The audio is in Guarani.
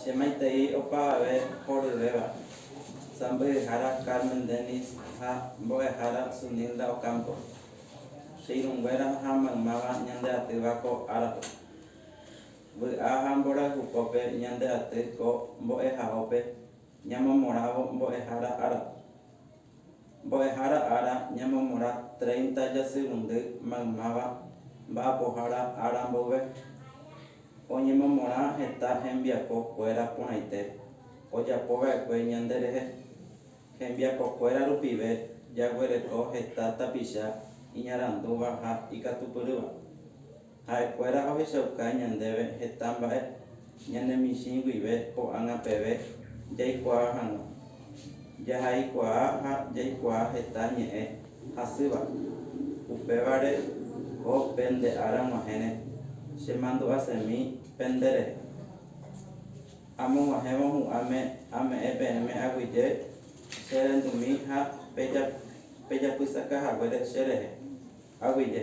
Che maitei opavave horyvéva, sãmbyhyhára Carmen Denis ha mbo'ehára Zunilda Ocampo, che irũnguéra ha maymáva ñande atýva ko árape. Vy'a ha mborayhupópe ñande aty ko mbo'ehaópe ñamomorãvo mbo'ehára ára. Mbo'ehára ára ñamomorã treinta jasyrundy maymáva mba'apohára ára mboyve. Oñemomorã heta hembiapo kuéra porãite ojapo va'ekue ñande rehe. Hembiapo kuéra rupive jaguereko heta tapicha iñarandúva ha ikatupyrýva. Ha'ekuéra ohechauka ñandéve heta mba'e ñane michĩ guive ko'ág̃a peve jaikuaa hag̃ua. Jahaikuaa ha jaikuaa heta ñe'ẽ hasýva. Upévare ko pende ára g̃uahẽre chemandu'asemi penderehe. Amog̃uahẽvo hu'ãme ame'ẽ peẽme aguyje che rendumi ha pejapysaka haguére che rehe. Aguyje.